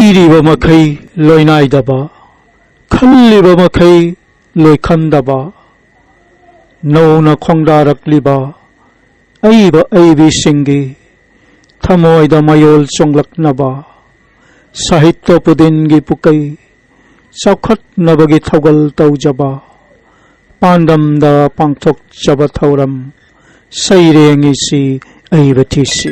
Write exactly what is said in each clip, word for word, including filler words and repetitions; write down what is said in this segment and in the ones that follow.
ꯏꯔꯤꯕ ꯃꯈꯩ ꯂꯣꯏꯅꯥꯏꯗꯕ, ꯈꯜꯂꯤꯕ ꯃꯈꯩ ꯂꯣꯏꯈꯟꯗꯕ, ꯅꯧꯅ ꯈꯣꯡꯗꯥꯔꯛꯂꯤꯕ ꯑꯏꯕ ꯑꯏꯕꯤꯁꯤꯡꯒꯤ ꯊꯃꯣꯏꯗ ꯃꯌꯣꯜ ꯆꯣꯡꯂꯛꯅꯕ, ꯁꯥꯍꯤꯇ꯭ꯌ ꯄꯨꯗꯤꯟꯒꯤ ꯄꯨꯀꯩ ꯆꯥꯎꯈꯠꯅꯕꯒꯤ ꯊꯧꯒꯜ ꯇꯧꯖꯕ, ꯄꯥꯟꯗꯝꯗ ꯄꯥꯡꯊꯣꯛꯆꯕ ꯊꯧꯔꯝ ꯁꯩꯔꯦꯡ ꯏꯁꯤ ꯑꯏꯕ ꯊꯤꯁꯤ꯫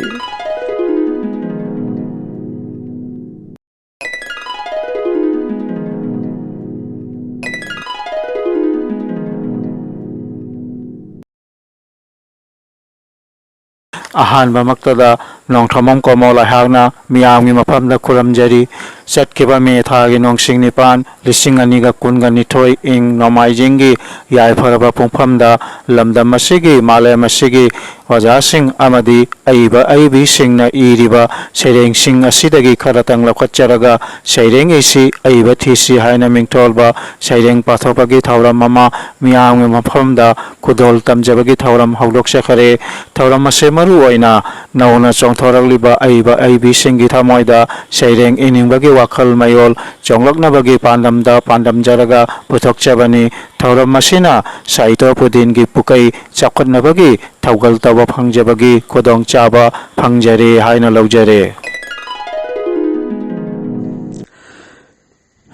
ꯑꯍꯥꯟꯕꯃꯛꯇꯗ ꯅꯣꯡꯊ꯭ꯔꯃꯝ ꯀꯣꯃꯣꯜ ꯑꯩꯍꯥꯛꯅ ꯃꯤꯌꯥꯝꯒꯤ ꯃꯐꯝꯗ ꯈꯨꯔꯨꯝꯖꯔꯤ꯫ ꯆꯠꯈꯤꯕ ꯃꯦ ꯊꯥꯒꯤ ꯅꯣꯡꯁꯤꯡ ꯅꯤꯄꯥꯟ, ꯂꯤꯁꯤꯡ ꯑꯅꯤꯒ ꯀꯨꯟꯒ ꯅꯤꯊꯣꯏ ꯏꯪ ꯅꯣꯡꯃꯥꯏꯖꯤꯡꯒꯤ ꯌꯥꯏꯐꯔꯕ ꯄꯨꯡꯐꯝꯗ ꯂꯝꯗꯝ ꯑꯁꯤꯒꯤ, ꯃꯥꯂꯦꯝ ꯑꯁꯤꯒꯤ ꯑꯣꯖꯥꯁꯤꯡ ꯑꯃꯗꯤ ꯑꯏꯕ ꯑꯏꯕꯤꯁꯤꯡꯅ ꯏꯔꯤꯕ ꯁꯩꯔꯦꯡꯁꯤꯡ ꯑꯁꯤꯗꯒꯤ ꯈꯔꯇꯪ ꯂꯧꯈꯠꯆꯔꯒ ꯁꯩꯔꯦꯡ ꯏꯁꯤ ꯑꯏꯕ ꯊꯤꯁꯤ ꯍꯥꯏꯅ ꯃꯤꯡꯊꯣꯜꯕ ꯁꯩꯔꯦꯡ ꯄꯥꯊꯣꯛꯄꯒꯤ ꯊꯧꯔꯝ ꯑꯃ ꯃꯤꯌꯥꯝꯒꯤ ꯃꯐꯝꯗ ꯈꯨꯗꯣꯜ ꯇꯝꯖꯕꯒꯤ ꯊꯧꯔꯝ ꯍꯧꯗꯣꯛꯆꯈꯔꯦ꯫ ꯊꯧꯔꯝ ꯑꯁꯤ ꯃꯔꯨ ꯑꯣꯏꯅ ꯅꯧꯅ ꯆꯣꯡꯊꯣꯔꯛꯂꯤꯕ ꯑꯏꯕ ꯑꯏꯕꯤꯁꯤꯡꯒꯤ ꯊꯃꯣꯏꯗ ꯁꯩꯔꯦꯡ ꯏꯅꯤꯡꯕꯒꯤ ꯋꯥꯈꯜ ꯃꯌꯣꯜ ꯆꯣꯡꯂꯛꯅꯕꯒꯤ ꯄꯥꯟꯗꯝꯗ ꯄꯥꯟꯗꯝꯖꯔꯒ ꯄꯨꯊꯣꯛꯆꯕꯅꯤ꯫ ꯊꯧꯔꯝ ꯑꯁꯤꯅ ꯁꯥꯍꯤꯇ꯭ꯌ ꯄꯨꯗꯤꯟꯒꯤ ꯄꯨꯀꯩ ꯆꯥꯎꯈꯠꯅꯕꯒꯤ ꯊꯧꯒꯜ ꯇꯧꯕ ꯐꯪꯖꯕꯒꯤ ꯈꯨꯗꯣꯡꯆꯥꯕ ꯐꯪꯖꯔꯦ ꯍꯥꯏꯅ ꯂꯧꯖꯔꯦ꯫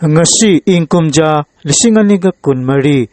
ꯉꯁꯤ ꯏꯪ ꯀꯨꯝꯖꯥ ꯂꯤꯁꯤꯡ ꯑꯅꯤꯒ ꯀꯨꯟꯃꯔꯤ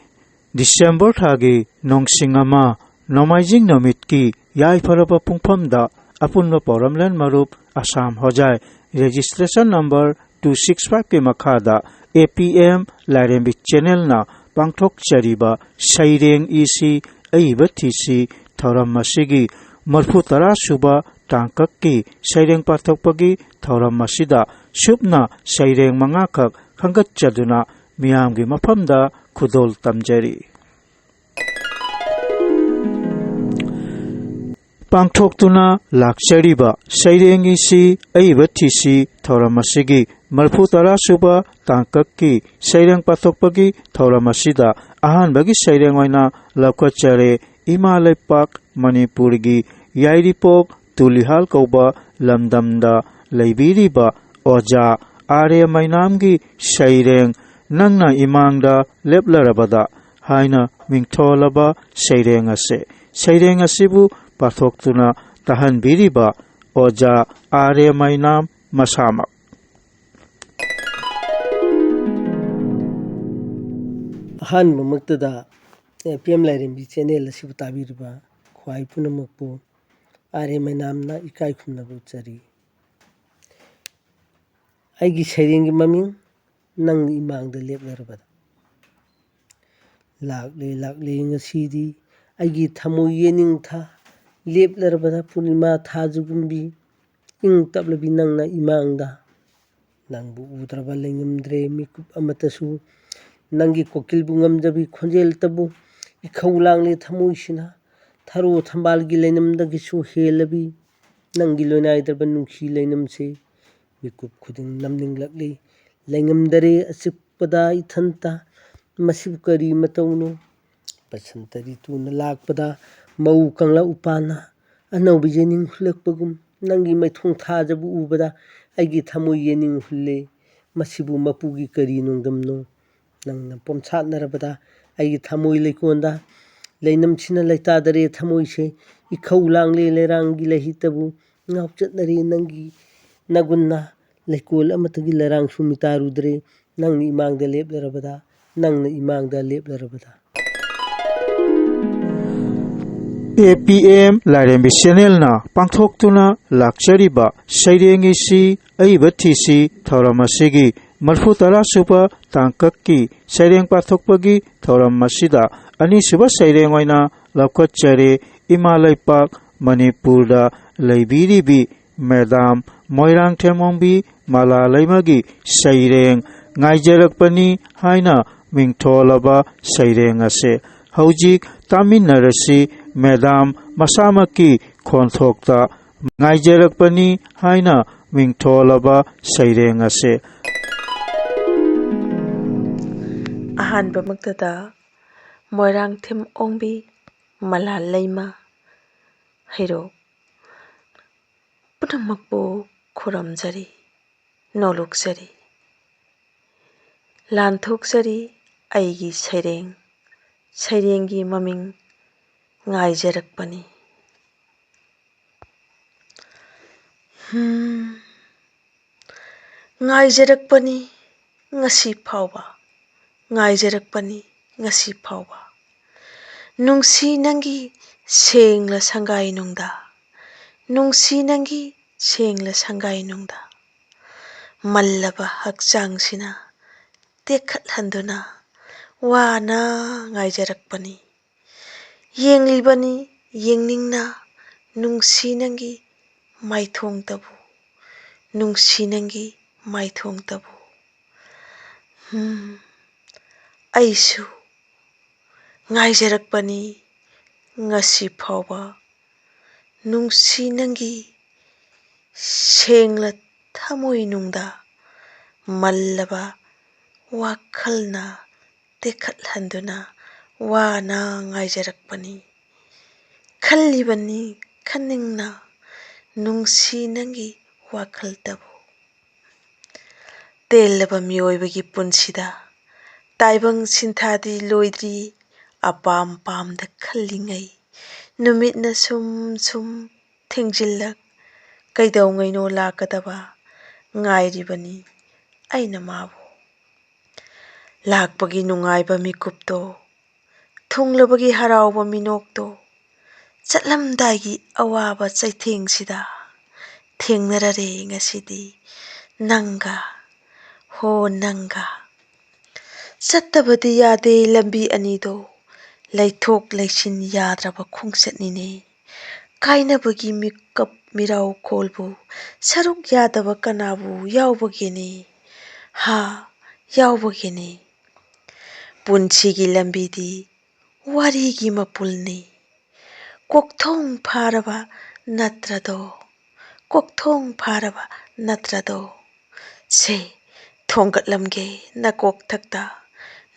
ꯗꯤꯁꯦꯝꯕꯔ ꯊꯥꯒꯤ ꯅꯣꯡꯁꯤꯡ ꯑꯃ, ꯅꯣꯡꯃꯥꯏꯖꯤꯡ ꯅꯨꯃꯤꯠꯀꯤ ꯌꯥꯏꯐꯔꯕ ꯄꯨꯡꯐꯝꯗ ꯑꯄꯨꯟꯕ ꯄꯥꯎꯔꯝꯂꯦꯟ ꯃꯔꯨꯞ ꯑꯁꯥꯝ ꯍꯣꯖꯥꯏ registration number two six five ꯀꯤ ꯃꯈꯥꯗ A P M ꯂꯥꯏꯔꯦꯝꯕꯤ channelꯅ ꯄꯥꯡꯊꯣꯛꯆꯔꯤꯕ ꯁꯩꯔꯦꯡ ꯏꯁꯤ ꯑꯏꯕ ꯊꯤꯁꯤ ꯊꯧꯔꯝ ꯑꯁꯤꯒꯤ ꯃꯔꯐꯨ ꯇꯔꯥ ꯁꯨꯕ ꯇꯥꯡꯀꯛꯀꯤ ꯁꯩꯔꯦꯡ ꯄꯥꯊꯣꯛꯄꯒꯤ ꯊꯧꯔꯝ ꯑꯁꯤꯗ ꯁꯨꯞꯅ ꯁꯩꯔꯦꯡ ꯃꯉꯥꯈꯛ ꯈꯟꯒꯠꯆꯗꯨꯅ ꯃꯤꯌꯥꯝꯒꯤ ꯃꯐꯝꯗ ꯈꯨꯗꯣꯜ ꯇꯝꯖꯔꯤ꯫ ꯄꯥꯡꯊꯣꯛꯇꯨꯅ ꯂꯥꯛꯆꯔꯤꯕ ꯁꯩꯔꯦꯡ ꯏꯁꯤ ꯑꯏꯕ ꯊꯤꯁꯤ ꯊꯧꯔꯝ ꯑꯁꯤꯒꯤ ꯃꯔꯐꯨ ꯇꯔꯥ ꯁꯨꯕ ꯇꯥꯡꯀꯛꯀꯤ ꯁꯩꯔꯦꯡ ꯄꯥꯊꯣꯛꯄꯒꯤ ꯊꯧꯔꯝ ꯑꯁꯤꯗ ꯑꯍꯥꯟꯕꯒꯤ ꯁꯩꯔꯦꯡ ꯑꯣꯏꯅ ꯂꯧꯈꯠꯆꯔꯦ꯫ ꯏꯃꯥ ꯂꯩꯄꯥꯛ ꯃꯅꯤꯄꯨꯔꯒꯤ ꯌꯥꯏꯔꯤꯄꯣꯛ ꯇꯨꯂꯤꯍꯥꯜ ꯀꯧꯕ ꯂꯝꯗꯝꯗ ꯂꯩꯕꯤꯔꯤꯕ ꯑꯣꯖꯥ ꯑꯥꯔ ꯑꯦ ꯃꯩꯅꯥꯝꯒꯤ ꯁꯩꯔꯦꯡ "ꯅꯪꯅ ꯏꯃꯥꯡꯗ ꯂꯦꯞꯂꯔꯕꯗ" ꯍꯥꯏꯅ ꯃꯤꯡꯊꯣꯜꯂꯕ ꯁꯩꯔꯦꯡ ꯑꯁꯦ, ꯁꯩꯔꯦꯡ ꯑꯁꯤꯕꯨ ꯄꯥꯊꯣꯛꯇꯨꯅ ꯇꯥꯍꯟꯕꯤꯔꯤꯕ ꯑꯣꯖꯥ ꯑꯥꯔ ꯑꯦ ꯃꯩꯅꯥꯝ ꯃꯁꯥꯃꯛ꯫ ꯑꯍꯥꯟꯕꯃꯛꯇꯗ ꯑꯦ ꯄꯤ ꯑꯦꯝ ꯂꯥꯏꯔꯦꯝꯕꯤ ꯆꯦꯅꯦꯜ ꯑꯁꯤꯕꯨ ꯇꯥꯕꯤꯔꯤꯕ ꯈ꯭ꯋꯥꯏ ꯄꯨꯝꯅꯃꯛꯄꯨ ꯑꯥꯔ ꯑꯦ ꯃꯩꯅꯥꯝꯅ ꯏꯀꯥꯏ ꯈꯨꯝꯅꯕ ꯎꯠꯆꯔꯤ꯫ ꯑꯩꯒꯤ ꯁꯩꯔꯦꯡꯒꯤ ꯃꯃꯤꯡ "ꯅꯪ ꯏꯃꯥꯡꯗ ꯂꯦꯞꯂꯔꯕꯗ"꯫ ꯂꯥꯛꯂꯦ, ꯂꯥꯛꯂꯦ ꯉꯁꯤꯗꯤ ꯑꯩꯒꯤ ꯊꯃꯣꯏ ꯌꯦꯅꯤꯡꯊꯥ, ꯂꯦꯞꯂꯔꯕꯗ ꯄꯨꯔꯅꯤꯃꯥ ꯊꯥꯖꯒꯨꯝꯕꯤ, ꯏꯪ ꯇꯞꯂꯕꯤ ꯅꯪꯅ ꯏꯃꯥꯡꯗ꯫ ꯅꯪꯕꯨ ꯎꯗ꯭ꯔꯕ ꯂꯩꯉꯝꯗ꯭ꯔꯦ ꯃꯤꯀꯨꯞ ꯑꯃꯠꯇꯁꯨ, ꯅꯪꯒꯤ ꯀꯣꯀꯤꯜꯕꯨ ꯉꯝꯖꯕꯤ ꯈꯣꯟꯖꯦꯜꯇꯕꯨ ꯏꯈꯧ ꯂꯥꯡꯂꯦ ꯊꯃꯣꯏꯁꯤꯅ, ꯊꯔꯣ ꯊꯝꯕꯥꯜꯒꯤ ꯂꯩꯅꯝꯗꯒꯤꯁꯨ ꯍꯦꯜꯂꯕꯤ ꯅꯪꯒꯤ ꯂꯣꯏꯅꯥꯏꯗ꯭ꯔꯕ ꯅꯨꯡꯁꯤ ꯂꯩꯅꯝꯁꯦ꯫ ꯃꯤꯀꯨꯞ ꯈꯨꯗꯤꯡ ꯅꯝꯅꯤꯡꯂꯛꯂꯤ, ꯂꯩꯉꯝꯗꯔꯦ ꯑꯆꯤꯛꯄꯗ ꯏꯊꯟꯇ, ꯃꯁꯤꯕꯨ ꯀꯔꯤ ꯃꯇꯧꯅꯣ? ꯕꯁꯟꯇ ꯔꯤꯇꯨꯅ ꯂꯥꯛꯄꯗ ꯃꯧ ꯀꯪꯂꯥ ꯎꯄꯥꯟꯅ ꯑꯅꯧꯕ ꯌꯦꯅꯤꯡ ꯍꯨꯜꯂꯛꯄꯒꯨꯝ, ꯅꯪꯒꯤ ꯃꯥꯏꯊꯣꯡ ꯊꯥꯖꯕ ꯎꯕꯗ ꯑꯩꯒꯤ ꯊꯃꯣꯏ ꯌꯦꯅꯤꯡ ꯍꯨꯜꯂꯦ꯫ ꯃꯁꯤꯕꯨ ꯃꯄꯨꯒꯤ ꯀꯔꯤ ꯅꯣꯡꯗꯝꯅꯣ? ꯅꯪꯅ ꯄꯣꯝꯁꯥꯠꯅꯔꯕꯗ ꯑꯩꯒꯤ ꯊꯃꯣꯏ ꯂꯩꯀꯣꯟꯗ, ꯂꯩꯅꯝꯁꯤꯅ ꯂꯩꯇꯥꯗꯔꯦ ꯊꯃꯣꯏꯁꯦ꯫ ꯏꯈꯧ ꯂꯥꯡꯂꯦ ꯂꯩꯔꯥꯡꯒꯤ ꯂꯩꯍꯤꯇꯕꯨ, ꯉꯥꯎꯆꯠꯅꯔꯦ ꯅꯪꯒꯤ ꯅꯒꯨꯟꯅ꯫ ꯂꯩꯀꯣꯜ ꯑꯃꯠꯇꯒꯤ ꯂꯩꯔꯥꯡꯁꯨ ꯃꯤꯇꯥꯔꯨꯗ꯭ꯔꯦ, ꯅꯪꯅ ꯏꯃꯥꯡꯗ ꯂꯦꯞꯂꯔꯕꯗ, ꯅꯪꯅ ꯏꯃꯥꯡꯗ ꯂꯦꯞꯂꯔꯕꯗ꯫ ꯑꯦ ꯄꯤ ꯑꯦꯝ ꯂꯥꯏꯔꯦꯝꯕꯤ ꯆꯦꯅꯦꯜꯅ ꯄꯥꯡꯊꯣꯛꯇꯨꯅ ꯂꯥꯛꯆꯔꯤꯕ ꯁꯩꯔꯦꯡ ꯏꯁꯤ ꯑꯏꯕ ꯊꯤꯁꯤ ꯊꯧꯔꯝ ꯑꯁꯤꯒꯤ ꯃꯔꯤꯐꯨ ꯇꯔꯥ ꯁꯨꯕ ꯇꯥꯡꯀꯛꯀꯤ ꯁꯩꯔꯦꯡ ꯄꯥꯊꯣꯛꯄꯒꯤ ꯊꯧꯔꯝ ꯑꯁꯤꯗ ꯑꯅꯤꯁꯨꯕ ꯁꯩꯔꯦꯡ ꯑꯣꯏꯅ ꯂꯧꯈꯠꯆꯔꯦ꯫ ꯏꯃꯥ ꯂꯩꯄꯥꯛ ꯃꯅꯤꯄꯨꯔꯗ ꯂꯩꯕꯤꯔꯤꯕꯤ ꯃꯦꯗꯥꯝ ꯃꯣꯏꯔꯥꯡꯊꯦꯝ ꯑꯣꯡꯕꯤ ꯃꯂꯥꯂꯩꯃꯒꯤ ꯁꯩꯔꯦꯡ "ꯉꯥꯏꯖꯔꯛꯄꯅꯤ" ꯍꯥꯏꯅ ꯃꯤꯡꯊꯣꯜꯂꯕ ꯁꯩꯔꯦꯡ ꯑꯁꯦ ꯍꯧꯖꯤꯛ ꯇꯥꯃꯤꯟꯅꯔꯁꯤ꯫ ꯃꯦꯗꯥꯝ ꯃꯁꯥꯃꯛꯀꯤ ꯈꯣꯟꯊꯣꯛꯇ "ꯉꯥꯏꯖꯔꯛꯄꯅꯤ" ꯍꯥꯏꯅ ꯃꯤꯡꯊꯣꯜꯂꯕ ꯁꯩꯔꯦꯡ ꯑꯁꯦ꯫ ꯑꯍꯥꯟꯕꯃꯛꯇꯗ ꯃꯣꯏꯔꯥꯡꯊꯦꯝ ꯑꯣꯡꯕꯤ ꯃꯂꯥꯂꯩꯃ ꯍꯩꯔꯣꯛ ꯄꯨꯝꯅꯃꯛꯄꯨ ꯈꯨꯔꯨꯝꯖꯔꯤ꯫ ꯅꯣꯂꯨꯛꯆꯔꯤ, ꯂꯥꯟꯊꯣꯛꯆꯔꯤ ꯑꯩꯒꯤ ꯁꯩꯔꯦꯡ, ꯁꯩꯔꯦꯡꯒꯤ ꯃꯃꯤꯡ ꯉꯥꯏꯖꯔꯛꯄꯅꯤ꯫ ꯍꯝ, ꯉꯥꯏꯖꯔꯛꯄꯅꯤ ꯉꯁꯤ ꯐꯥꯎꯕ, ꯉꯥꯏꯖꯔꯛꯄꯅꯤ ꯉꯁꯤ ꯐꯥꯎꯕ꯫ ꯅꯨꯡꯁꯤ ꯅꯪꯒꯤ ꯁꯦꯡꯂ ꯁꯪꯒꯥꯏ ꯅꯨꯡꯗ, ꯅꯨꯡꯁꯤ ꯅꯪꯒꯤ ꯁꯦꯡꯂ ꯁꯪꯒꯥꯏ ꯅꯨꯡꯗ꯫ ꯃꯜꯂꯕ ꯍꯛꯆꯥꯡꯁꯤꯅ ꯇꯦꯛꯈꯠꯍꯟꯗꯨꯅ ꯋꯥꯅ ꯉꯥꯏꯖꯔꯛꯄꯅꯤ꯫ ꯌꯦꯡꯂꯤꯕꯅꯤ ꯌꯦꯡꯅꯤꯡꯅ ꯅꯨꯡꯁꯤ ꯅꯪꯒꯤ ꯃꯥꯏꯊꯣꯡꯇꯕꯨ, ꯅꯨꯡꯁꯤ ꯅꯪꯒꯤ ꯃꯥꯏꯊꯣꯡꯇꯕꯨ꯫ ꯍꯝ, ꯑꯩꯁꯨ ꯉꯥꯏꯖꯔꯛꯄꯅꯤ ꯉꯁꯤ ꯐꯥꯎꯕ꯫ ꯅꯨꯡꯁꯤ ꯅꯪꯒꯤ ꯁꯦꯡꯂ ꯊꯃꯣꯏꯅꯨꯡꯗ ꯃꯜꯂꯕ ꯋꯥꯈꯜꯅ ꯇꯦꯛꯈꯠꯍꯟꯗꯨꯅ ꯋꯥꯅ ꯉꯥꯏꯖꯔꯛꯄꯅꯤ꯫ ꯈꯜꯂꯤꯕꯅꯤ ꯈꯟꯅꯤꯡꯅ ꯅꯨꯡꯁꯤ ꯅꯪꯒꯤ ꯋꯥꯈꯜꯇꯕꯨ꯫ ꯇꯦꯜꯂꯕ ꯃꯤꯑꯣꯏꯕꯒꯤ ꯄꯨꯟꯁꯤꯗ ꯇꯥꯏꯕꯪ ꯁꯤꯟꯊꯥꯗꯤ ꯂꯣꯏꯗ꯭ꯔꯤ꯫ ꯑꯄꯥꯝ ꯄꯥꯝꯗ ꯈꯜꯂꯤꯉꯩ ꯅꯨꯃꯤꯠꯅ ꯁꯨꯝ ꯁꯨꯝ ꯊꯦꯡꯖꯤꯜꯂꯛ꯫ ꯀꯩꯗꯧꯉꯩꯅꯣ ꯂꯥꯛꯀꯗꯕ ꯉꯥꯏꯔꯤꯕꯅꯤ ꯑꯩꯅ ꯃꯥꯕꯨ꯫ ꯂꯥꯛꯄꯒꯤ ꯅꯨꯡꯉꯥꯏꯕ ꯃꯤꯀꯨꯞꯇꯣ, ꯊꯨꯡꯂꯕꯒꯤ ꯍꯔꯥꯎꯕ ꯃꯤꯅꯣꯛꯇꯣ, ꯆꯠꯂꯝꯗꯥꯏꯒꯤ ꯑꯋꯥꯕ ꯆꯩꯊꯦꯡꯁꯤꯗ ꯊꯦꯡꯅꯔꯔꯦ ꯉꯁꯤꯗꯤ ꯅꯪꯒ, ꯍꯣ ꯅꯪꯒ꯫ ꯆꯠꯇꯕꯗꯤ ꯌꯥꯗꯦ ꯂꯝꯕꯤ ꯑꯅꯤꯗꯣ, ꯂꯩꯊꯣꯛ ꯂꯩꯁꯤꯟ ꯌꯥꯗ꯭ꯔꯕ ꯈꯣꯡꯆꯠꯅꯤꯅꯦ꯫ ꯀꯥꯏꯅꯕꯒꯤ ꯃꯤꯀꯞ ꯃꯤꯔꯥꯎ ꯈꯣꯜꯕꯨ ꯁꯔꯨꯛ ꯌꯥꯗꯕ ꯀꯅꯥꯕꯨ ꯌꯥꯎꯕꯒꯦꯅꯦ? ꯍꯥ, ꯌꯥꯎꯕꯒꯦꯅꯦ? ꯄꯨꯟꯁꯤꯒꯤ ꯂꯝꯕꯤꯗꯤ ꯋꯥꯔꯤꯒꯤ ꯃꯄꯨꯜꯅꯤ꯫ ꯀꯣꯛꯊꯣꯡ ꯐꯥꯔꯕ ꯅꯠꯇ꯭ꯔꯗꯣ, ꯀꯣꯛꯊꯣꯡ ꯐꯥꯔꯕ ꯅꯠꯇ꯭ꯔꯗꯣ? ꯁꯦ, ꯊꯣꯡꯒꯠꯂꯝꯒꯦ ꯅꯀꯣꯛꯊꯛꯇ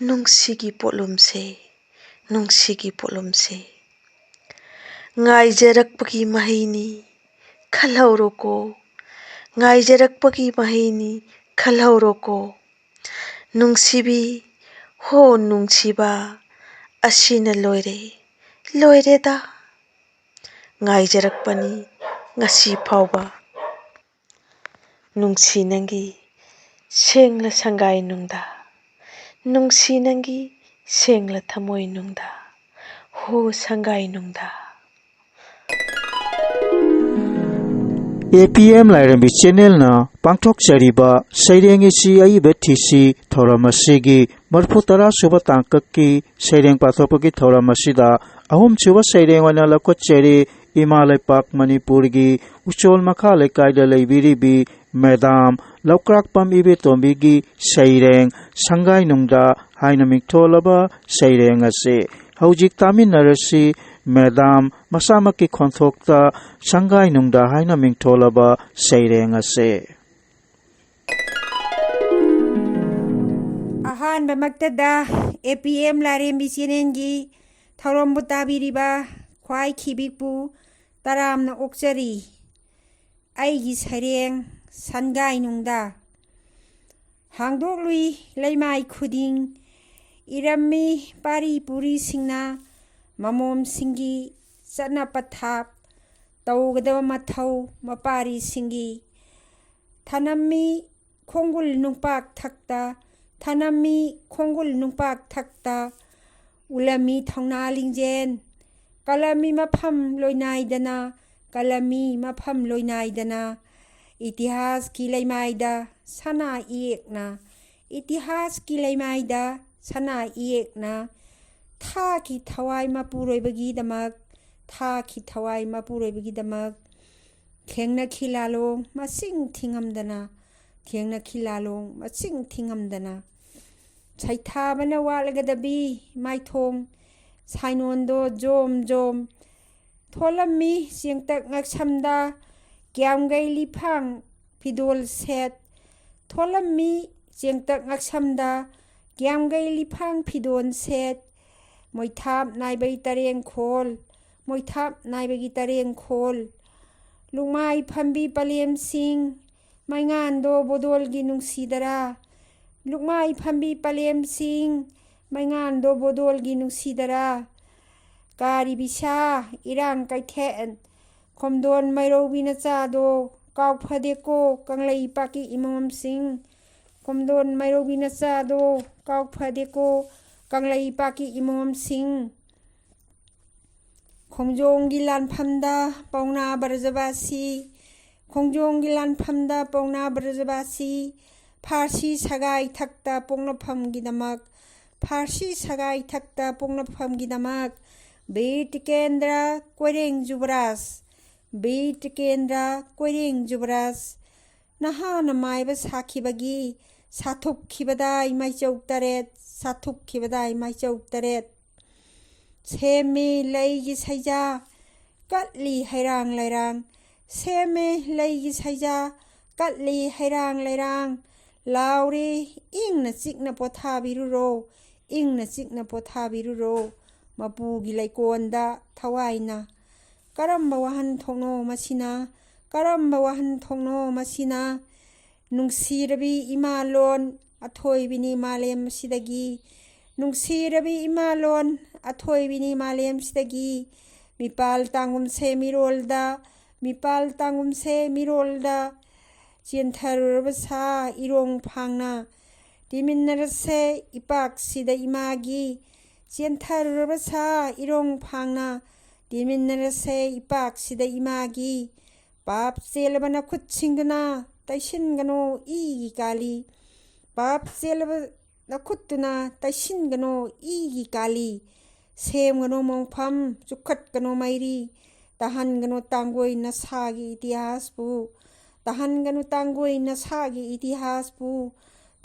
ꯅꯨꯡꯁꯤꯒꯤ ꯄꯣꯠꯂꯨꯝꯁꯦ, ꯅꯨꯡꯁꯤꯒꯤ ꯄꯣꯠꯂꯨꯝꯁꯦ꯫ ꯉꯥꯏꯖꯔꯛꯄꯒꯤ ꯃꯍꯩꯅꯤ, ꯈꯜꯍꯧꯔꯣꯀꯣ꯫ ꯉꯥꯏꯖꯔꯛꯄꯒꯤ ꯃꯍꯩꯅꯤ ꯈꯜꯍꯧꯔꯣꯀꯣ꯫ ꯅꯨꯡꯁꯤꯕꯤ, ꯍꯣ ꯅꯨꯡꯁꯤꯕ, ꯑꯁꯤꯅ ꯂꯣꯏꯔꯦ, ꯂꯣꯏꯔꯦꯗ꯫ ꯉꯥꯏꯖꯔꯛꯄꯅꯤ ꯉꯁꯤ ꯐꯥꯎꯕ꯫ ꯅꯨꯡꯁꯤ ꯅꯪꯒꯤ ꯁꯦꯡꯂ ꯁꯪꯒꯥꯏ ꯅꯨꯡꯗ, ꯅꯨꯡꯁꯤ ꯅꯪꯒꯤ ꯁꯦꯡꯂ ꯊꯃꯣꯏ ꯅꯨꯡꯗ, ꯍꯣ ꯁꯪꯒꯥꯏ ꯅꯨꯡꯗ꯫ ꯑꯦ ꯄꯤ ꯑꯦꯝ ꯂꯥꯏꯔꯦꯝꯕꯤ ꯆꯦꯅꯦꯜꯅ ꯄꯥꯡꯊꯣꯛꯆꯔꯤꯕ ꯁꯩꯔꯦꯡ ꯏꯁꯤ ꯑꯏꯕ ꯊꯤꯁꯤ ꯊꯧꯔꯝ ꯑꯁꯤꯒꯤ ꯃꯔꯤꯐꯨ ꯇꯔꯥ ꯁꯨꯕ ꯇꯥꯡꯀꯛꯀꯤ ꯁꯩꯔꯦꯡ ꯄꯥꯊꯣꯛꯄꯒꯤ ꯊꯧꯔꯝ ꯑꯁꯤꯗ ꯑꯍꯨꯝꯁꯨꯕ ꯁꯩꯔꯦꯡ ꯑꯣꯏꯅ ꯂꯧꯈꯠꯆꯔꯤ꯫ ꯏꯃꯥ ꯂꯩꯄꯥꯛ ꯃꯅꯤꯄꯨꯔꯒꯤ ꯎꯆꯣꯜ ꯃꯈꯥ ꯂꯩꯀꯥꯏꯗ ꯂꯩꯕꯤꯔꯤꯕꯤ ꯃꯦꯗꯥꯝ ꯂꯧꯀ꯭ꯔꯥꯛꯄꯝ ꯏꯕꯦꯇꯣꯝꯕꯤꯒꯤ ꯁꯩꯔꯦꯡ ꯁꯪꯒꯥꯏ ꯅꯨꯡꯗ ꯍꯥꯏꯅ ꯃꯤꯡꯊꯣꯜꯂꯕ ꯁꯩꯔꯦꯡ ꯑꯁꯤ ꯍꯧꯖꯤꯛ ꯇꯥꯃꯤꯟꯅꯔꯁꯤ꯫ ꯃꯦꯗꯥꯝ ꯃꯁꯥꯃꯛꯀꯤ ꯈꯣꯟꯊꯣꯛꯇ ꯁꯪꯒꯥꯏ ꯅꯨꯡꯗ ꯍꯥꯏꯅ ꯃꯤꯡꯊꯣꯜꯂꯕ ꯁꯩꯔꯦꯡ ꯑꯁꯤ꯫ ꯑꯍꯥꯟꯕꯃꯛꯇꯗ ꯑꯦ ꯄꯤ ꯑꯦꯝ ꯂꯥꯏꯔꯦꯝꯕꯤ ꯆꯦꯅꯦꯜꯒꯤ ꯊꯧꯔꯝꯕꯨ ꯇꯥꯕꯤꯔꯤꯕ ꯈ꯭ꯋꯥꯏ ꯈꯤꯕꯤꯛꯄꯨ ꯇꯔꯥꯝꯅ ꯑꯣꯛꯆꯔꯤ꯫ ꯑꯩꯒꯤ ꯁꯩꯔꯦꯡ ꯁꯟꯒꯥꯏ ꯅꯨꯡꯗ꯫ ꯍꯥꯡꯗꯣꯛꯂꯨꯏ ꯂꯩꯃꯥꯏ ꯈꯨꯗꯤꯡ, ꯏꯔꯝꯃꯤ ꯄꯥꯔꯤ ꯄꯨꯔꯤꯁꯤꯡꯅ ꯃꯃꯣꯝꯁꯤꯡꯒꯤ ꯆꯠꯅ ꯄꯊꯥꯞ, ꯇꯧꯒꯗꯕ ꯃꯊꯧ ꯃꯄꯥꯔꯤꯁꯤꯡꯒꯤ꯫ ꯊꯅꯝꯃꯤ ꯈꯣꯡꯒꯨꯜ ꯅꯨꯡꯄꯥꯛ ꯊꯛꯇ, ꯊꯅꯝꯃꯤ ꯈꯣꯡꯒꯨꯜ ꯅꯨꯡꯄꯥꯛ ꯊꯛꯇ, ꯎꯂꯝꯃꯤ ꯊꯧꯅꯥ ꯂꯤꯡꯖꯦꯜ, ꯀꯂꯝꯃꯤ ꯃꯐꯝ ꯂꯣꯏꯅꯥꯏꯗꯅ, ꯀꯂꯝꯃꯤ ꯃꯐꯝ ꯂꯣꯏꯅꯥꯏꯗꯅ, ꯏꯇꯤꯍꯥꯁꯀꯤ ꯂꯩꯃꯥꯏꯗ ꯁꯅꯥ ꯏꯌꯦꯛꯅ, ꯏꯇꯤꯍꯥꯁꯀꯤ ꯂꯩꯃꯥꯏꯗ ꯁꯅꯥ ꯏꯌꯦꯛꯅ, ꯊꯥꯈꯤ ꯊꯋꯥꯏ ꯃꯄꯨꯔꯣꯏꯕꯒꯤꯗꯃꯛ, ꯊꯥꯈꯤ ꯊꯋꯥꯏ ꯃꯄꯨꯔꯣꯏꯕꯒꯤꯗꯃꯛ, ꯊꯦꯡꯅꯈꯤ ꯂꯥꯂꯣꯡ ꯃꯁꯤꯡ ꯊꯤꯉꯝꯗꯅ, ꯊꯦꯡꯅꯈꯤ ꯂꯥꯂꯣꯡ ꯃꯁꯤꯡ ꯊꯤꯉꯝꯗꯅ꯫ ꯁꯩꯊꯥꯕꯅ ꯋꯥꯠꯂꯒꯗꯕꯤ ꯃꯥꯏꯊꯣꯡ, ꯁꯥꯏꯅꯣꯟꯗꯣ ꯖꯣꯝ ꯖꯣꯝ ꯊꯣꯜꯂꯝꯃꯤ ꯆꯦꯡꯇꯛ ꯉꯛꯁꯝꯗ, ꯀ꯭ꯌꯥꯝꯒꯩ ꯂꯤꯐꯥꯡ ꯐꯤꯗꯣꯜ ꯁꯦꯠ ꯊꯣꯜꯂꯝꯃꯤ ꯆꯦꯡꯇꯛ ꯉꯛꯁꯝꯗ, ꯀ꯭ꯌꯥꯝꯒꯩ ꯂꯤꯐꯥꯡ ꯐꯤꯗꯣꯜ ꯁꯦꯠ꯫ ꯃꯣꯏꯊꯥꯞ ꯅꯥꯏꯕꯒꯤ ꯇꯔꯦꯡꯈꯣꯜ, ꯃꯣꯏꯊꯥꯞ ꯅꯥꯏꯕꯒꯤ ꯇꯔꯦꯡꯈꯣꯜ꯫ ꯂꯨꯛꯃꯥꯏ ꯐꯝꯕꯤ ꯄꯂꯦꯝꯁꯤꯡ, ꯃꯩꯉꯥꯟꯗꯣ ꯕꯣꯗꯣꯜꯒꯤ ꯅꯨꯡꯁꯤꯗꯔꯥ꯫ ꯂꯨꯛꯃꯥꯏ ꯐꯝꯕꯤ ꯄꯂꯦꯝꯁꯤꯡ, ꯃꯩꯉꯥꯟꯗꯣ ꯕꯣꯗꯣꯜꯒꯤ ꯅꯨꯡꯁꯤꯗꯔꯥ꯫ ꯀꯥꯔꯤ ꯕꯤꯁꯥ ꯏꯔꯥꯡ ꯀꯩꯊꯦꯟ, ꯈꯣꯝꯗꯣꯟ ꯃꯩꯔꯧꯕꯤ ꯅꯆꯥꯗꯣ ꯀꯥꯎ ꯐꯗꯦꯀꯣ ꯀꯪꯂꯩꯄꯥꯛꯀꯤ ꯏꯃꯣꯝꯁꯤꯡ꯫ ꯈꯣꯝꯗꯣꯟ ꯃꯩꯔꯧꯕꯤ ꯅꯆꯥꯗꯣ ꯀꯥꯎ ꯐꯗꯦꯀꯣ ꯀꯪꯂꯩꯄꯥꯛꯀꯤ ꯏꯃꯣꯝꯁꯤꯡ꯫ ꯈꯣꯡꯖꯣꯝꯒꯤ ꯂꯥꯟꯐꯝꯗ ꯄꯥꯎꯅꯥ ꯕ꯭ꯔꯖꯕꯥꯁꯤ, ꯈꯣꯡꯖꯣꯝꯒꯤ ꯂꯥꯟꯐꯝꯗ ꯄꯥꯎꯅꯥ ꯕ꯭ꯔꯖꯕꯥꯁꯤ, ꯐꯥꯔꯁꯤ ꯁꯒꯥꯏ ꯊꯛꯇ ꯄꯣꯛꯅꯐꯝꯒꯤꯗꯃꯛ, ꯐꯥꯔꯁꯤ ꯁꯒꯥꯏ ꯊꯛꯇ ꯄꯣꯛꯅꯐꯝꯒꯤꯗꯃꯛ, ꯕꯤꯔ ꯇꯤꯀꯦꯟꯗ꯭ꯔ ꯀꯣꯏꯔꯦꯡ ꯖꯨꯕꯔꯥꯖ, ꯕꯤꯔ ꯇꯤꯀꯦꯟꯗ꯭ꯔ ꯀꯣꯏꯔꯦꯡ ꯖꯨꯕꯔꯥꯖ, ꯅꯍꯥꯅ ꯃꯥꯏꯕ ꯁꯥꯈꯤꯕꯒꯤ ꯁꯥꯊꯨꯞꯈꯤꯕꯗ ꯏꯃꯥꯏꯆꯧ ꯇꯔꯦꯠ, ꯁꯥꯊꯨꯞꯈꯤꯕꯗ ꯏꯃꯥꯏꯆꯧ ꯇꯔꯦꯠ꯫ ꯁꯦꯝꯃꯤ ꯂꯩꯒꯤ ꯁꯩꯖꯥ ꯀꯠꯂꯤ ꯍꯩꯔꯥꯡ ꯂꯩꯔꯥꯡ, ꯁꯦꯝꯃꯤ ꯂꯩꯒꯤ ꯁꯩꯖꯥ ꯀꯠꯂꯤ ꯍꯩꯔꯥꯡ ꯂꯩꯔꯥꯡ꯫ ꯂꯥꯎꯔꯤ ꯏꯪꯅ ꯆꯤꯛꯅ ꯄꯣꯊꯥꯕꯤꯔꯨꯔꯣ, ꯏꯪꯅ ꯆꯤꯛꯅ ꯄꯣꯊꯥꯕꯤꯔꯨꯔꯣ꯫ ꯃꯄꯨꯒꯤ ꯂꯩꯀꯣꯟꯗ ꯊꯋꯥꯏꯅ꯫ ꯀꯔꯝꯕ ꯋꯥꯍꯟꯊꯣꯛꯅꯣ ꯃꯁꯤꯅ? ꯀꯔꯝꯕ ꯋꯥꯍꯟꯊꯣꯛꯅꯣ ꯃꯁꯤꯅ? ꯅꯨꯡꯁꯤꯔꯕꯤ ꯏꯃꯥ ꯂꯣꯟ ꯑꯊꯣꯏꯕꯤꯅꯤ ꯃꯥꯂꯦꯝ ꯑꯁꯤꯗꯒꯤ꯫ ꯅꯨꯡꯁꯤꯔꯕꯤ ꯏꯃꯥ ꯂꯣꯟ ꯑꯊꯣꯏꯕꯤꯅꯤ ꯃꯥꯂꯦꯝꯁꯤꯗꯒꯤ꯫ ꯃꯤꯄꯥꯜ ꯇꯥꯡꯒꯨꯝꯁꯦ ꯃꯤꯔꯣꯜꯗ, ꯃꯤꯄꯥꯜ ꯇꯥꯡꯒꯨꯝꯁꯦ ꯃꯤꯔꯣꯜꯗ꯫ ꯆꯦꯟꯊꯔꯨꯔꯕ ꯁꯥ ꯏꯔꯣꯡ ꯐꯥꯡꯅ꯫ ꯇꯤꯃꯤꯟꯅꯔꯁꯦ ꯏꯄꯥꯛꯁꯤꯗ ꯏꯃꯥꯒꯤ꯫ ꯆꯦꯟꯊꯔꯨꯔꯕ ꯁꯥ ꯏꯔꯣꯡ ꯐꯥꯡꯅ꯫ ꯇꯤꯃꯤꯟꯅꯔꯁꯦ ꯏꯄꯥꯛꯁꯤꯗ ꯏꯃꯥꯒꯤ꯫ ꯄꯥꯞ ꯆꯦꯜꯂꯕ ꯅꯈꯨꯠꯁꯤꯡꯗꯨꯅ ꯇꯩꯁꯤꯟꯒꯅꯨ ꯏꯒꯤ ꯀꯥꯂꯤ꯫ ꯄꯥꯞ ꯆꯦꯜꯂꯕ ꯅꯈꯨꯠꯇꯨꯅ ꯇꯩꯁꯤꯟꯒꯅꯨ ꯏꯒꯤ ꯀꯥꯂꯤ꯫ ꯁꯦꯝꯒꯅꯨ ꯃꯣꯡꯐꯝ, ꯆꯨꯞꯈꯠꯀꯅꯨ ꯃꯩꯔꯤ꯫ ꯇꯥꯍꯟꯒꯅꯨ ꯇꯥꯡꯒꯣꯏ ꯅꯁꯥꯒꯤ ꯏꯇꯤꯍꯥꯁꯄꯨ꯫ ꯇꯥꯍꯟꯒꯅꯨ ꯇꯥꯡꯒꯣꯏ ꯅꯁꯥꯒꯤ ꯏꯇꯤꯍꯥꯁꯄꯨ꯫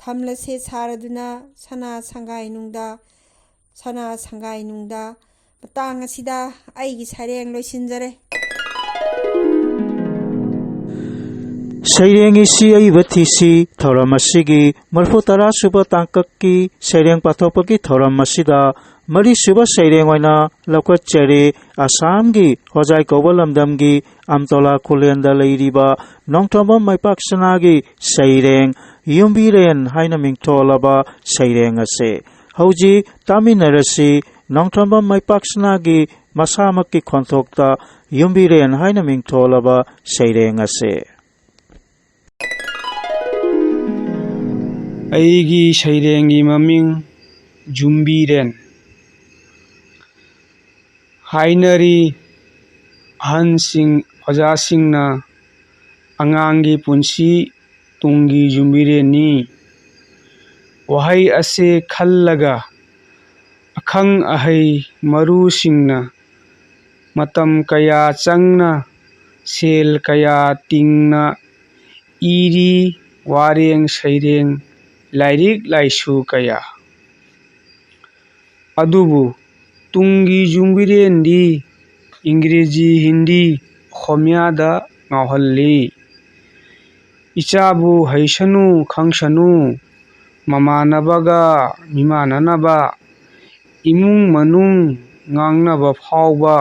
ꯊꯝꯂꯁꯦ ꯁꯥꯔꯗꯨꯅ ꯁꯅꯥ ꯁꯪꯒꯥꯏꯅꯨꯡꯗ, ꯁꯅꯥ ꯁꯪꯒꯥꯏꯅꯨꯡꯗ꯫ ꯃꯇꯥꯡ ꯑꯁꯤꯗ ꯑꯩꯒꯤ ꯁꯩꯔꯦꯡ ꯂꯣꯏꯁꯤꯟꯖꯔꯦ꯫ ꯁꯩꯔꯦꯡ ꯏꯁꯤ ꯑꯏꯕ ꯊꯤꯁꯤ ꯊꯧꯔꯝ ꯑꯁꯤꯒꯤ ꯃꯔꯤꯐꯨ ꯇꯔꯥ ꯁꯨꯕ ꯇꯥꯡꯀꯛꯀꯤ ꯁꯩꯔꯦꯡ ꯄꯥꯊꯣꯛꯄꯒꯤ ꯊꯧꯔꯝ ꯑꯁꯤꯗ ꯃꯔꯤꯁꯨꯕ ꯁꯩꯔꯦꯡ ꯑꯣꯏꯅ ꯂꯧꯈꯠꯆꯔꯤ ꯑꯁꯥꯝꯒꯤ ꯍꯣꯖꯥꯏ ꯀꯧꯕ ꯂꯝꯗꯝꯒꯤ ꯑꯝꯇꯣꯂꯥ ꯈꯨꯂꯦꯟꯗ ꯂꯩꯔꯤꯕ ꯅꯣꯡꯊꯣꯝꯕꯝ ꯃꯩꯄꯥꯛ ꯁꯅꯥꯒꯤ ꯁꯩꯔꯦꯡ ꯌꯨꯝꯕꯤꯔꯦꯟ ꯍꯥꯏꯅ ꯃꯤꯡꯊꯣꯜꯂꯕ ꯁꯩꯔꯦꯡ ꯑꯁꯦ꯫ ꯍꯧꯖꯤꯛ ꯇꯥꯃꯤꯟꯅꯔꯁꯤ ꯅꯣꯡꯊꯣꯝꯕꯝ ꯃꯩꯄꯥꯛ ꯁꯅꯥꯒꯤ ꯃꯁꯥꯃꯛꯀꯤ ꯈꯣꯟꯊꯣꯛꯇ ꯌꯨꯝꯕꯤꯔꯦꯟ ꯍꯥꯏꯅ ꯃꯤꯡꯊꯣꯜꯂꯕ ꯁꯩꯔꯦꯡ ꯑꯁꯦ꯫ ꯑꯩꯒꯤ ꯁꯩꯔꯦꯡꯒꯤ ꯃꯃꯤꯡ ꯌꯨꯝꯕꯤꯔꯦꯟ꯫ ꯍꯥꯏꯅꯔꯤ ꯑꯍꯟꯁꯤꯡ, ꯑꯣꯖꯥꯁꯤꯡꯅ, ꯑꯉꯥꯡꯒꯤ ꯄꯨꯟꯁꯤ ꯇꯨꯡꯒꯤ ꯌꯨꯝꯕꯤꯔꯦꯟꯅꯤ꯫ ꯋꯥꯍꯩ ꯑꯁꯤ ꯈꯜꯂꯒ ꯑꯈꯪ ꯑꯍꯩ ꯃꯔꯨꯁꯤꯡꯅ ꯃꯇꯝ ꯀꯌꯥ ꯆꯪꯅ, ꯁꯦꯜ ꯀꯌꯥ ꯇꯤꯡꯅ ꯏꯔꯤ ꯋꯥꯔꯦꯡ ꯁꯩꯔꯦꯡ, ꯂꯥꯏꯔꯤꯛ ꯂꯥꯏꯁꯨ ꯀꯌꯥ꯫ ꯑꯗꯨꯕꯨ ꯇꯨꯡꯒꯤ ꯌꯨꯝꯕꯤꯔꯦꯟꯗꯤ ꯏꯪꯒ꯭ꯔꯦꯖꯤ, ꯍꯤꯟꯗꯤ, ꯑꯣꯈꯣꯃꯤꯌꯥꯗ ꯉꯥꯎꯍꯜꯂꯤ꯫ ꯏꯆꯥꯕꯨ ꯍꯩꯁꯅꯨ ꯈꯪꯁꯅꯨ, ꯃꯃꯥꯟꯅꯕꯒ ꯃꯤꯃꯥꯟꯅꯅꯕ, ꯏꯃꯨꯡ ꯃꯅꯨꯡ ꯉꯥꯡꯅꯕ ꯐꯥꯎꯕ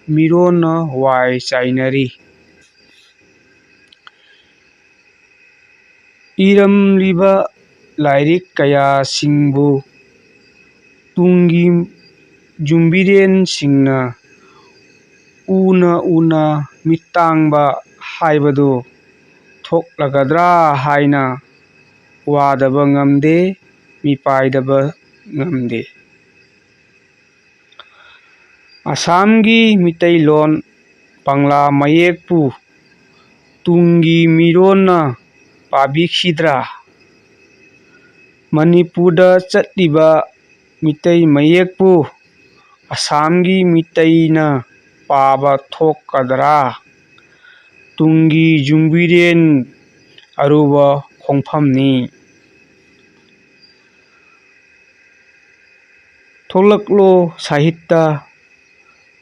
ꯃꯤꯔꯣꯟꯅ ꯋꯥꯏ ꯆꯥꯏꯅꯔꯤ꯫ ꯏꯔꯝꯂꯤꯕ ꯂꯥꯏꯔꯤꯛ ꯀꯌꯥꯁꯤꯡꯕꯨ ꯇꯨꯡꯒꯤ ꯌꯨꯝꯕꯤꯔꯦꯟꯁꯤꯡꯅ ꯎꯅ ꯎꯅ ꯃꯤꯠ ꯇꯥꯡꯕ ꯍꯥꯏꯕꯗꯨ ꯊꯣꯛꯂꯒꯗ꯭ꯔꯥ ꯍꯥꯏꯅ ꯋꯥꯗꯕ ꯉꯝꯗꯦ, ꯃꯤꯄꯥꯏꯗꯕ ꯉꯝꯗꯦ꯫ ꯑꯁꯥꯝꯒꯤ ꯃꯤꯇꯩꯂꯣꯟ ꯕꯪꯂꯥ ꯃꯌꯦꯛꯄꯨ ꯇꯨꯡꯒꯤ ꯃꯤꯔꯣꯟꯅ ꯄꯥꯕꯤꯈꯤꯗ꯭ꯔꯥ? ꯃꯅꯤꯄꯨꯔꯗ ꯆꯠꯂꯤꯕ ꯃꯤꯇꯩ ꯃꯌꯦꯛꯄꯨ ꯑꯁꯥꯝꯒꯤ ꯃꯤꯇꯩꯅ ꯄꯥꯕ ꯊꯣꯛꯀꯗ꯭ꯔꯥ? ꯇꯨꯡꯒꯤ ꯌꯨꯝꯕꯤꯔꯦꯟ ꯑꯔꯨꯕ ꯈꯣꯡꯐꯝꯅꯤ꯫ ꯊꯣꯛꯂꯛꯂꯣ ꯁꯥꯍꯤꯇ꯭ꯌ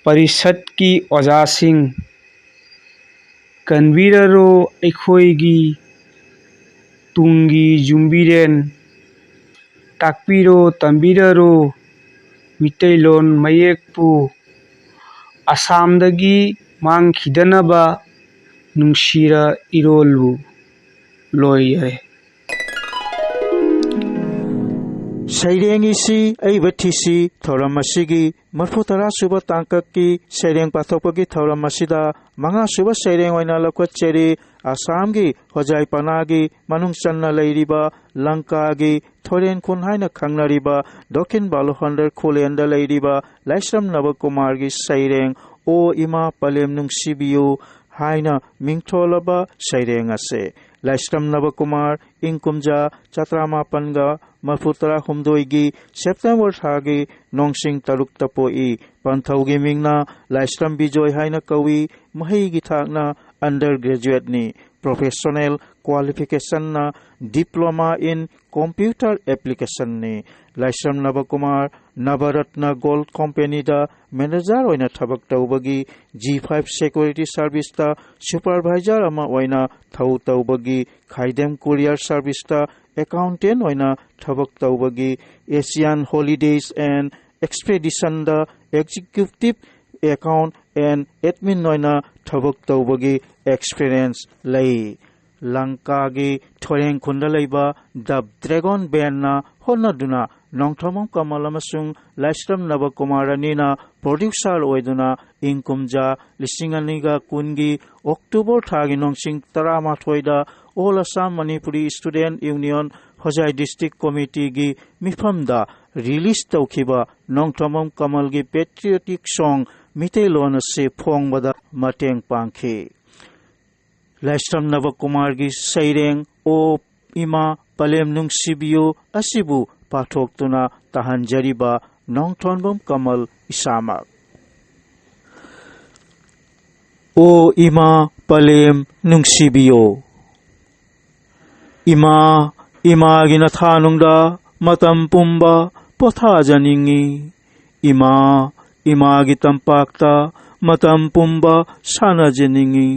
ꯄꯔꯤꯁꯠꯀꯤ ꯑꯣꯖꯥꯁꯤꯡ, ꯀꯟꯕꯤꯔꯔꯣ ꯑꯩꯈꯣꯏꯒꯤ ꯇꯨꯡꯒꯤ ꯌꯨꯝꯕꯤꯔꯦꯟ, ꯇꯥꯛꯄꯤꯔꯣ ꯇꯝꯕꯤꯔꯔꯣ ꯃꯤꯇꯩꯂꯣꯟ ꯃꯌꯦꯛꯄꯨ ꯑꯁꯥꯝꯗꯒꯤ ꯃꯥꯡꯈꯤꯗꯅꯕ ꯅꯨꯡꯁꯤꯔ ꯏꯔꯣꯜꯂꯨ꯫ ꯂꯣꯏꯔꯦ꯫ ꯁꯩꯔꯦꯡ ꯏꯁꯤ ꯑꯏꯕ ꯊꯤꯁꯤ ꯊꯧꯔꯝ ꯑꯁꯤꯒꯤ ꯃꯔꯐꯨ ꯇꯔꯥ ꯁꯨꯕ ꯇꯥꯡꯀꯛꯀꯤ ꯁꯩꯔꯦꯡ ꯄꯥꯊꯣꯛꯄꯒꯤ ꯊꯧꯔꯝ ꯑꯁꯤꯗ ꯃꯉꯥ ꯁꯨꯕ ꯁꯩꯔꯦꯡ ꯑꯣꯏꯅ ꯂꯧꯈꯠꯆꯔꯤ꯫ ꯑꯁꯥꯝꯒꯤ ꯍꯣꯖꯥꯏ ꯄꯅꯥꯒꯤ ꯃꯅꯨꯡ ꯆꯟꯅ ꯂꯩꯔꯤꯕ ꯂꯪꯀꯥꯒꯤ ꯊꯣꯏꯔꯦꯟ ꯈꯨꯟ ꯍꯥꯏꯅ ꯈꯪꯅꯔꯤꯕ ꯗꯣꯈꯤꯟ ꯕꯥꯂꯨꯍꯟꯗꯔ ꯈꯨꯂꯦꯟꯗ ꯂꯩꯔꯤꯕ ꯂꯥꯏꯁ꯭ꯔꯝ ꯅꯕꯀꯨꯃꯥꯔꯒꯤ ꯁꯩꯔꯦꯡ "ꯑꯣ ꯏꯃꯥ ꯄꯂꯦꯝ ꯅꯨꯡꯁꯤꯕꯤꯌꯨ" ꯍꯥꯏꯅ ꯃꯤꯡꯊꯣꯜꯂꯕ ꯁꯩꯔꯦꯡ ꯑꯁꯦ꯫ ꯂꯥꯏꯁ꯭ꯔꯝ ꯅꯕꯀꯨꯃꯥꯔ ꯏꯪ ꯀꯨꯝꯖꯥ ꯆꯥꯇ꯭ꯔꯥ ꯃꯥꯄꯟꯒ ꯃꯔꯐꯨ ꯇꯔꯥ ꯍꯨꯝꯗꯣꯏꯒꯤ ꯁꯦꯞꯇꯦꯝꯕꯔ ꯊꯥꯒꯤ ꯅꯣꯡꯁꯤꯡ ꯇꯔꯨꯛꯇ ꯄꯣꯛꯏ꯫ ꯄꯟꯊꯧꯒꯤ ꯃꯤꯡꯅ ꯂꯥꯏꯁ꯭ꯔꯝ ꯕꯤꯖꯣꯏ ꯍꯥꯏꯅ ꯀꯧꯏ꯫ ꯃꯍꯩꯒꯤ ꯊꯥꯛꯅ undergraduateꯅꯤ꯫ Professional qualificationꯅ Diploma in Computer Applicationꯅꯤ꯫ ꯂꯥꯏꯁ꯭ꯔꯝ ꯅꯕꯀꯨꯃꯥꯔ ꯅꯕꯔꯠꯅ ꯒꯣꯜꯗ ꯀꯝꯄꯦꯅꯤꯗ ꯃꯦꯅꯦꯖꯔ ꯑꯣꯏꯅ ꯊꯕꯛ ꯇꯧꯕꯒꯤ, G five Security Serviceꯇ supervisor ꯑꯃ ꯑꯣꯏꯅ ꯊꯧ ꯇꯧꯕꯒꯤ, ꯈꯥꯏꯗꯦꯝ Courier Serviceꯇ accountant ꯑꯣꯏꯅ ꯊꯕꯛ ꯇꯧꯕꯒꯤ, Asian Holidays and Expeditionꯗ executive account and admin ꯑꯣꯏꯅ ꯊꯕꯛ ꯇꯧꯕꯒꯤ experience ꯂꯩ꯫ ꯂꯪꯀꯥꯒꯤ ꯊꯣꯏꯔꯦꯡ ꯈꯨꯟꯗ ꯂꯩꯕ ꯗ ꯗ꯭ꯔꯦꯒꯣꯟ ꯕꯦꯟꯅ ꯍꯣꯠꯅꯗꯨꯅ ꯅꯣꯡꯊꯣꯝꯕꯝ ꯀꯃꯜ ꯑꯃꯁꯨꯡ ꯂꯥꯏꯁ꯭ꯔꯝ ꯅꯕꯀꯨꯃꯥꯔ ꯑꯅꯤꯅ producer ꯑꯣꯏꯗꯨꯅ ꯏꯪ ꯀꯨꯝꯖꯥ ꯂꯤꯁꯤꯡ ꯑꯅꯤꯒ ꯀꯨꯟꯒꯤ ꯑꯣꯛꯇꯣꯕꯔ ꯊꯥꯒꯤ ꯅꯣꯡꯁꯤꯡ ꯇꯔꯥꯃꯥꯊꯣꯏꯗ All Assam Manipuri Student Union Hojai District Committeeꯒꯤ ꯃꯤꯐꯝꯗ release ꯇꯧꯈꯤꯕ ꯅꯣꯡꯊꯣꯝꯕꯝ ꯀꯃꯜꯒꯤ patriotic song ꯃꯤꯇꯩꯂꯣꯟ ꯑꯁꯤ ꯐꯣꯡꯕꯗ ꯃꯇꯦꯡ ꯄꯥꯡꯈꯤ꯫ ꯂꯥꯏꯁ꯭ꯔꯝ ꯅꯕꯀꯨꯃꯥꯔꯒꯤ ꯁꯩꯔꯦꯡ "ꯑꯣ ꯏꯃꯥ ꯄꯂꯦꯝ ꯅꯨꯡꯁꯤꯕꯤꯌꯨ" ꯑꯁꯤꯕꯨ ꯄꯥꯊꯣꯛꯇꯨꯅ ꯇꯥꯍꯟꯖꯔꯤꯕ ꯅꯣꯡꯊꯣꯟꯕꯝ ꯀꯃꯜ ꯏꯁꯥꯃꯛ꯫ ꯑꯣ ꯏꯃꯥ ꯄꯂꯦꯝ ꯅꯨꯡꯁꯤꯕꯤꯌꯨ꯫ ꯏꯃꯥ, ꯏꯃꯥꯒꯤ ꯅꯊꯥꯅꯨꯡꯗ ꯃꯇꯝ ꯄꯨꯝꯕ ꯄꯣꯊꯥꯖꯅꯤꯡꯏ꯫ ꯏꯃꯥ, ꯏꯃꯥꯒꯤ ꯇꯝꯄꯥꯛꯇ ꯃꯇꯝ ꯄꯨꯝꯕ ꯁꯥꯟꯅꯖꯅꯤꯡꯏ꯫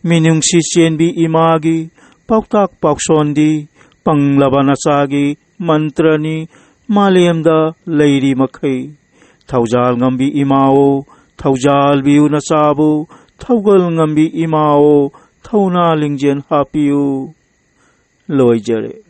ꯃꯤꯅꯨꯡꯁꯤ ꯆꯦꯟꯕꯤ ꯏꯃꯥꯒꯤ ꯄꯥꯎꯇꯥꯛ ꯄꯥꯎꯁꯣꯟꯗꯤ ꯄꯪꯂꯕ ꯅꯆꯥꯒꯤ ꯃꯟꯇ꯭ꯔꯅꯤ꯫ ꯃꯥꯂꯦꯝꯗ ꯂꯩꯔꯤ ꯃꯈꯩ꯫ ꯊꯧꯖꯥꯜ ꯉꯝꯕꯤ ꯏꯃꯥꯑꯣ, ꯊꯧꯖꯥꯜꯕꯤꯌꯨ ꯅꯆꯥꯕꯨ, ꯊꯧꯒꯜ ꯉꯝꯕꯤ ꯏꯃꯥꯑꯣ, ꯊꯧꯅꯥ ꯂꯤꯡꯖꯦꯜ ꯍꯥꯞꯄꯤꯌꯨ꯫ ꯂꯣꯏꯖꯔꯦ꯫